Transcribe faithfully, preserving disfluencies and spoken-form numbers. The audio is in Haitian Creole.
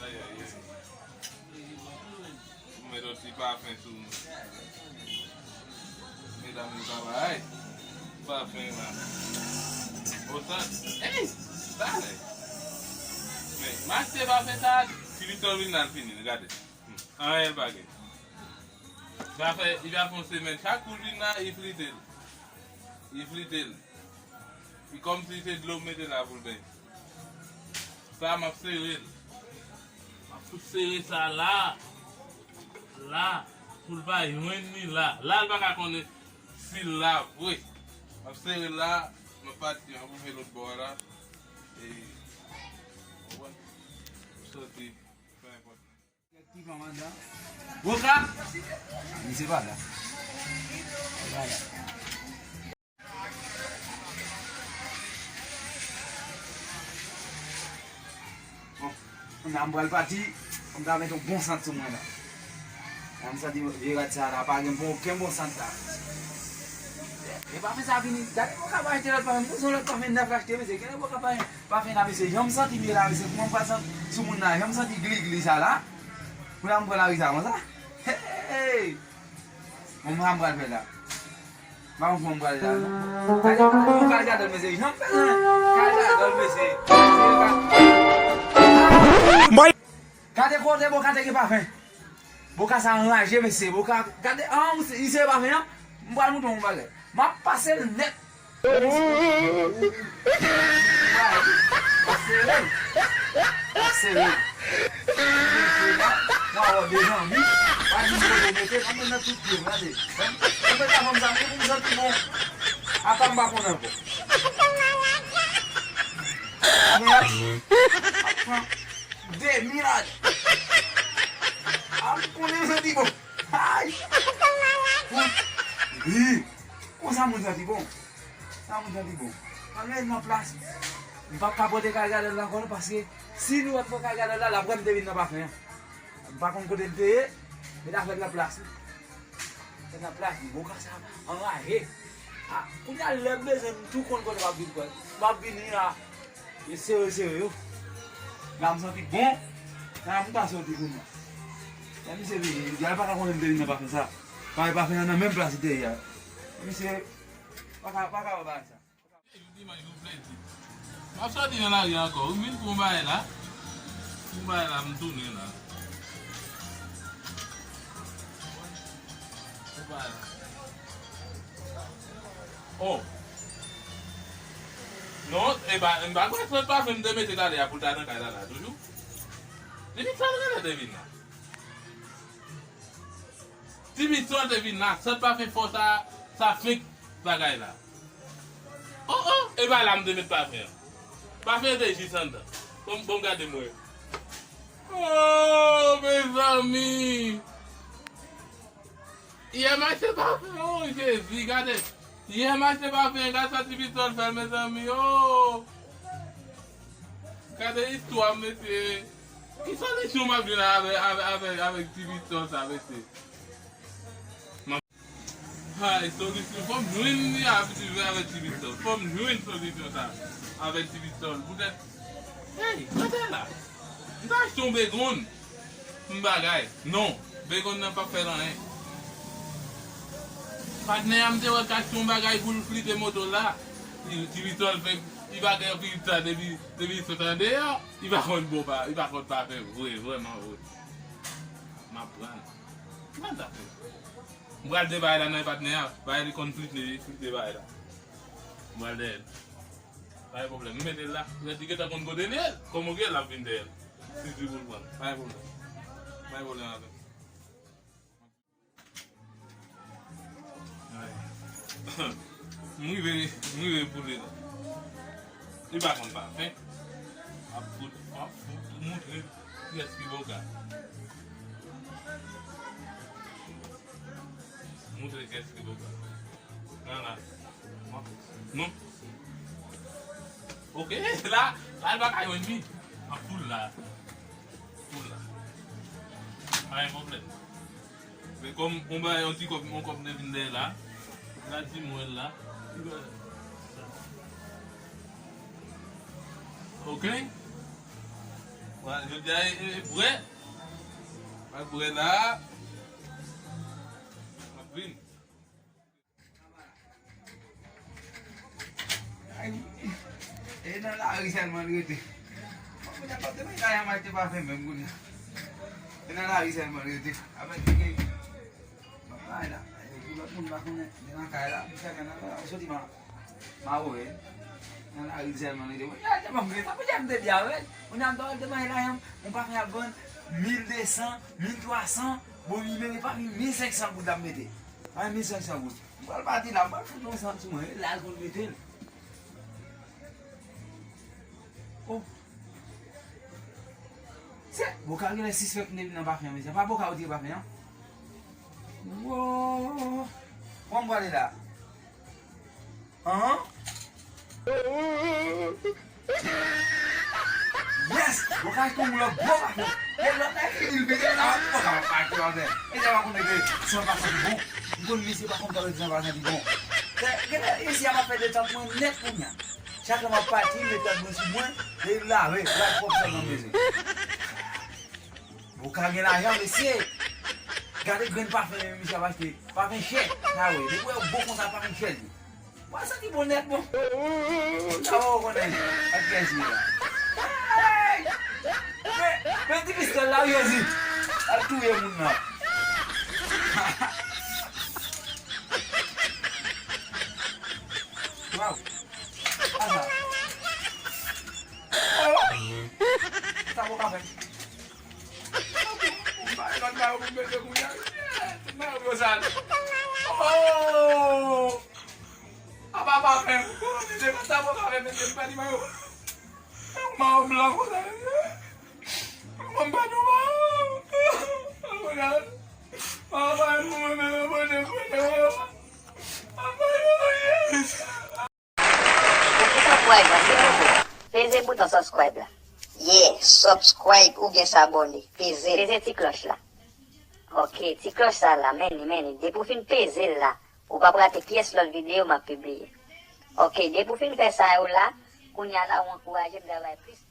Ay, ay, ay. Ou met yon ti pafen sou mwen. Medam, nou travay. Pafen la. Otan. Ey! Talè. Men, m achte pafen sa, ti Victor vin nan fini, gade. Hmm. Anyen pa gen. Sa fè, li pa fè yon semèn. Chak kou l vin la, li flite l. Li flite l. Li kòmsi se dlo m mete la pou l benyen. Sa, m ap sere l. M ap fout sere sa la. La. Pou l pa jwenn li la. La, l pa ka konnen si l la vre. M ap sere l la. M ap pati, m ap rive lòt bò a la. E, w konprann? M soti. Fè nenpòt. Boka! Misye pa la. Li pa la. Bon, kounye a m pral pati, m ta met yon bon sant sou mwen la. La m santi vye rad sa la, pa gen bon, okenn bon sant la. E pa fè sa vini, gade boka pa achte lòt pafen, m bezwen lòt pafen nèf l achte, mesye, gade boka pafen. Pafen la, mesye, jan m santi m ye la, mesye, kouman m pral santi sou moun nan, jan m santi gligli sa la. Pou la m pran lari sa konsa. Hey, hey, hey. Bon, sa m pral fè la. M pa konn kouman m pral la, non. Gade, gade, gade, mesye, jan m fè la. Gade, gade, mesye. Gade kote boka te gen pafen. Boka sa anraje, mesye. Boka, gade, an, misye, misye pa fen, an. M pral montre yon bagay. M ap pase l nèt. Pase l. Pase l. Mwen wè de zanmi. Pa di m kote w mete, pa mwen nan tout pye, gade. Mwen mete avan m sa, pou m santi bon. Apa m pa konnen ankò. Mwen ap pran. De mil ane. A m konnen m santi bon. Ay! Wi. Konsa moun santi bon. Sa moun santi bon. Ann met nan plas. M p ap ka pote kay gadòl la ankò non, paske si nou ap pran kay gadòl la, l ap wè m te vin nan pafen an. M pa konn kote l te ye, met afè l nan plas li. Met nan plas li. Boka sa anraje. A, kounye a lè m bezwen m tou konn kote m ap vin pran. M ap vini a. E sere, sere yo. La m santi bon. La m ta soti kounye a. Lè misye vini, li di, "Al pa ka konnen m te vin nan pafen sa." Pafen, pafen an nan menm plas li te ye a. Misye pa ka, pa ka wè bagay sa. Dimanch, jou plezi. M ap soti nan lari ankò. Ou vin pou yon bagay la. Pou yon bagay la, m tounen la. Pou bagay la. Oh. Non, e pa, m pa kwè sant pafen m te mete talè a pou l ta nan kay la, la, toujou. Depi sant lan te vin la. Ti Pistol te vin la, sant pafen fò sa, sa fenk bagay la. Oh, oh, e pa la m te met pafen an. Pafen an te jis anndan. Bon, bon, gade m wè. Oh, mezanmi! Yè m achte pafen, oh, Jezi, gade. Yè m achte pafen, gade sa Ti Pistol fè l, mezanmi, oh! Gade istwa, mesye. Ki solisyon m ap jwenn avè, avè, avè, avèk Ti Pistol sa, mesye? Ay, solisyon, fò m jwenn li avè, avèk Ti Pistol. Fò m jwenn solisyon sa avèk Ti Pistol. Poutèt, hey, gade la. M ta achte yon begonn. M bagay. Non, begonn nan p ap fè l anyen. Patnè a m te wè k achte yon bagay pou l flite moto l la. Ti, Ti Pistol fèk, li pa gen anpil tan depi, depi l sot andeyò. Li pa konn bon pa, li pa konn pa fè vre, vrèman vre. M ap pran l. Mwen ta fè. M pral de bagay la nan patnè a. Bagay li konn flite, li flite bagay la. M pral dèyè l. Pa gen pwoblèm. M mete l la. Lè ti gentan konn kote l ye, kòm ou gen l ap vin dèyè l. Si di pou l pran l. Pa gen pwoblèm. Pa gen pwoblèm avè l. M rive, m rive pou li la. Li pa konn pa fen. M ap fout, m ap fout moutre kiyès ki boka. Moutre kiyès ki boka. Nan la. Non. Ok, la, la, l pa ka jwenn li. M ap fout la. Fout la. Pa gen pwoblèm. Men kòm, on bagay, on ti kòb, on kòb te vin dèyè la. La di mwen la. Ok? Jodi a e, e, e brè. Mwen brè la. M ap vin. Ay, e nan lari sèlman l rete. Bon, kounye a, pa te mwen gaye m achte pafen menm kounye a. E nan lari sèlman l rete. Apre, Bay la. Pou lòt moun pa konnen, li nan kay la, m fèmen nan kay la, m soti ma, ma wè. Nan lari sèlman li te wè. Yal te ban m grenn, sa pou di a m te di avè l. Moun nan m ta wè l te manje lajan m, yon pafen ap vann mil de san, mil twa san, bon, li mete pa vin mil senk san goud l ap mete. Pa mil senk san goud. M pral pati la, m pral fout yon sant sou mwen, la l konn mete l. Oh. Se, Boka genlè sispèk m te vin nan pafen an, mesye. Pa Boka ou tire pafen an? Wo! Kòman m prale la? An? Yes! Boka achte yon lòt gwo pafen. E lòt la fini, l pete la, Boka pa achte pafen. E sa pa konn mete san pa santi bon. M konn mesye pa konn pale san pa santi bon. Genlè isi a m ap fè detant mwen nèt kounye a. Chak lè m ap pati, m met tèt mwen sou mwen, e lave, lave pwòp sèlman m bezwen. Boka gen lajan, mesye. Gade grenn pafen misye ap achte. Pafen chè. Sa vre. Depi w wè bon konsa, pafen chè li. Mwen santi bon nèt, bon. Sa w konnen. Ak kiyès li la? Hey! Men, men ti pistòl la, wi, Jezi. Al touye moun nan. Waw. Asa. Oh! Sa bon ka fè. Bay lòt mayo pou m mete kounye a. Mayo yo sal. Oh! Apa pa fè. Se konsa pou ka fè, mesye, m pèdi mayo. Yon mayo blan konsa, mesye. Mwen pa nou mayo. Mayo pa nou, mwen menm, mwen te konnen mayo. Apa yo ye? Ou ki subscribe la, silvouplè? Peze bouton subscribe la. Yeah, subscribe oubyen sabone. Peze l. Peze ti klòch la. Ok, ti klòch sa la, men li, men li. Depi w fin peze l la, ou p ap rate pyès lòt videyo m ap pibliye. Ok, depi w fin fè sa yo la, kounye a la, ou ankouraje m travay plis.